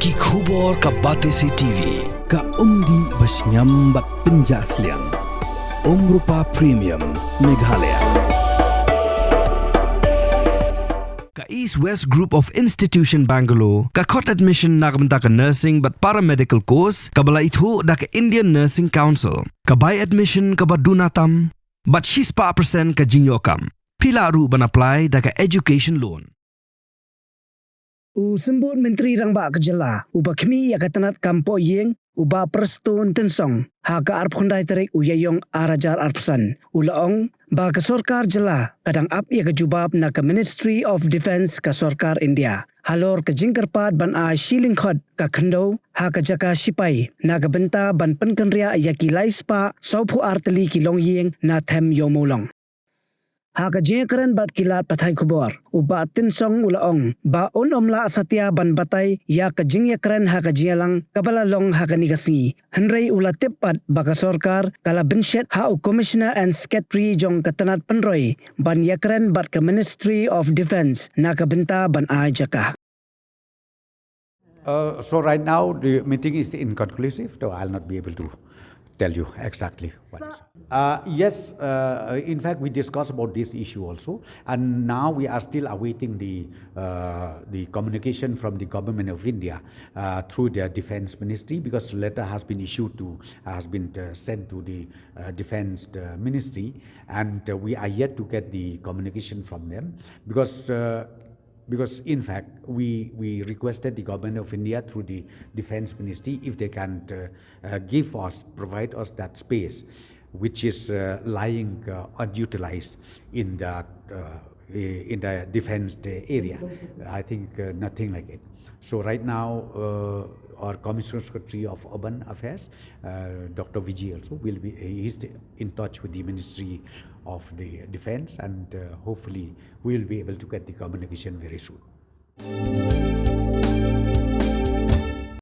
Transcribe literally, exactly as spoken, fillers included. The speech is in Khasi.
Ki khubor ka Batesi T V, ka umdih ba shngiam bad pynjah sliang. Umrupa Premium, Meghalaya. Ka East West Group of Institution Bangalore, ka khot admission na ka bynta ka nursing bad paramedical course, kaba la ithuh da ka Indian Nursing Council, ka bai admission kaba duna tam, bad shispah percent ka jingïoh kam. Phi lah ruh ban apply da ka education loan. U Symbud Myntri Rangbah ka Jylla, uba khmih ïa ka tnat kam pohïing, u Bah Prestone Tynsong, ha ka arphew khyndai tarik u Ïaïong ar hajar arphew san, u la ong ba ka sorkar jylla ka dang ap ïa ka jubab na ka Ministry of Defence ka sorkar India halor ka jingkyrpad ban ai shi lyngkhot ka khyndew ha ka jaka shipai na ka bynta ban pynkynriah ïa ki laispah sawphew ar tylli ki longïing na them Ïew Mawlong. Ha ka jingïakren bad ki lad pathai khubor, u Bah Tynsong u la ong ba un ym lah satia ban batai ïa ka jingïakren ha ka jingïalang kaba la long ha kane ka sngi. Hynrei u la tip pat ba ka sorkar ka la bynshet ha u Commissioner and Secretary jong ka tnat pynroi ban ïakren bad ka Ministry of Defence na ka bynta ban ai jaka. Uh, so right now the meeting is inconclusive, so I'll not be able to tell you exactly what is. Uh, yes, uh, in fact, we discussed about this issue also, and now we are still awaiting the uh, the communication from the government of India uh, through their defense ministry, because letter has been issued to has been uh, sent to the uh, defense uh, ministry, and uh, we are yet to get the communication from them, because uh, because in fact we we requested the government of India through the defense ministry if they can uh, uh, give us, provide us that space which is uh, lying uh, unutilized in that uh, in the defense area. I think uh, nothing like it. So right now uh, our Commissioner Secretary of Urban Affairs, uh, Dr Vijay, also will be, he's in touch with the Ministry of the Defense, and uh, hopefully we will be able to get the communication very soon.